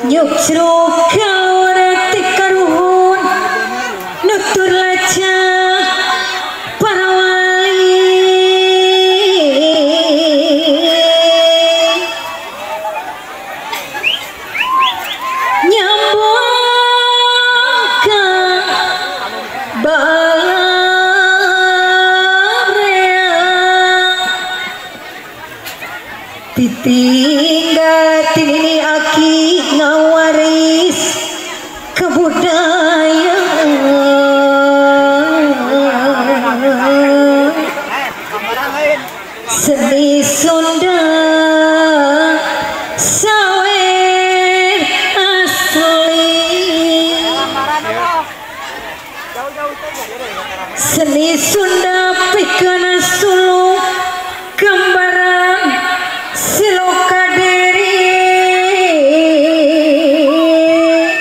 Nyucruk kaluar ti karuhun nutur lajang para wali nyambungkan barea ditinggal tini aki ngawaris kebudayaan seni Sunda sawer asli seni Sunda pikana suluk gambaran siloka diri.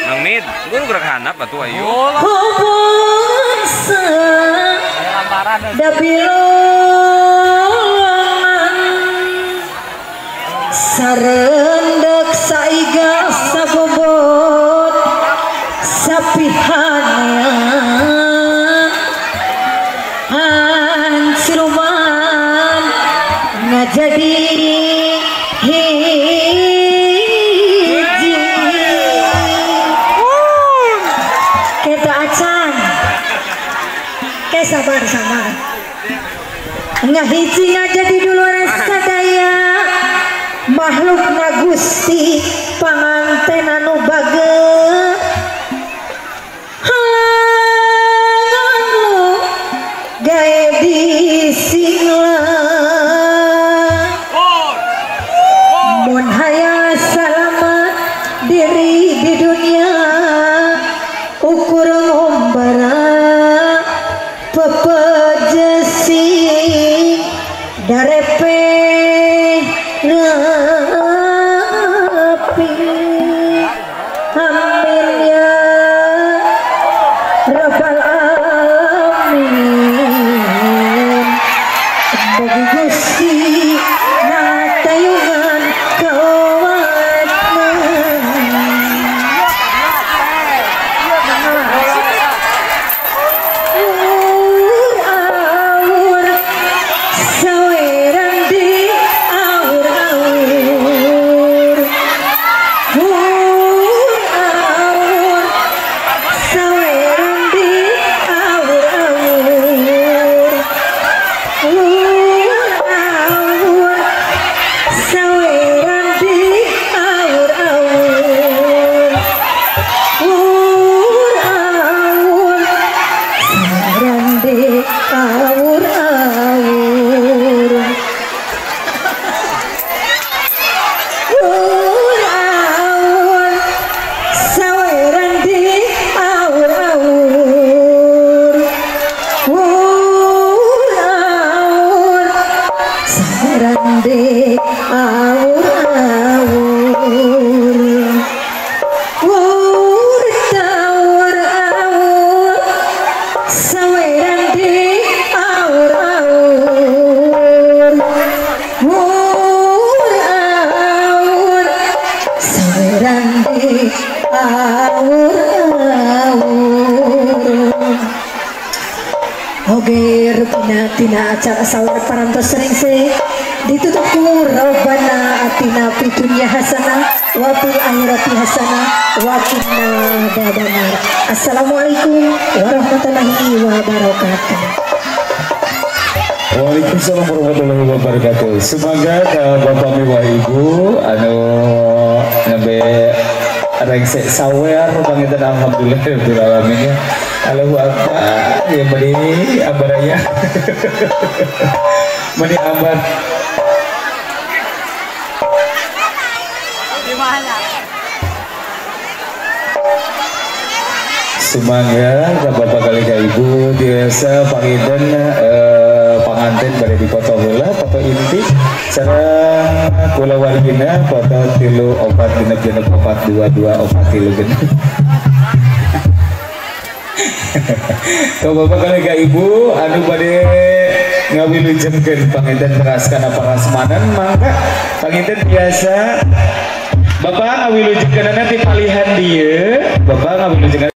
Mang Mid, gua gerak hanap atuh ayo. Hubungsa dabilongan sarendek saiga sabobot sapihana siluman ngajadi hiji kita acan ke sabar sabar ngahiji ngajadi dulur sadaya makhluk na Gusti panganten anu bageut anu gae disinglah mun hayang salamat diri di dunia ukur ngombara pepejesi darepe rapi. Amin ya rabbal alamin. Bagi Gusti natayungan kawatna. Awur saweran di awur-awur awur saweran di awur-awur awur saweran di awur-awur awur saweran di awur-awur awur saweran di awur-awur awur saweran di awur-awur awur awur saweran di awur-awur awur saweran di awur-awur. Oge rupina tina acara sawer parantos rengse ditutup ku Rabbana atina fid dunya hasanah wa fil akhirati hasanah wa qina adzabannar. Assalamualaikum warahmatullahi wabarakatuh. Waalaikumsalam warahmatullahi wabarakatuh. Semoga ke bapak miwah ibu anu nembe rengse sawer panginten alhamdulillah rabbil alamin ya. Allahu akbar ya meni ambaraya. Meni ambar. Sumangga ka bapak kali ka ibu biasa panginten panganten bade dipoto heula foto inti sareng kulawargina foto 3 4 6 6 4 2 2 4 3 6. Ka bapak kali ka ibu anu bade ngawilujengkeun panginten teras kana parasmanan mangga panginten biasa Bapak ngawilujengkeunana ti palihan dieu, Bapak ngawilujengkeun.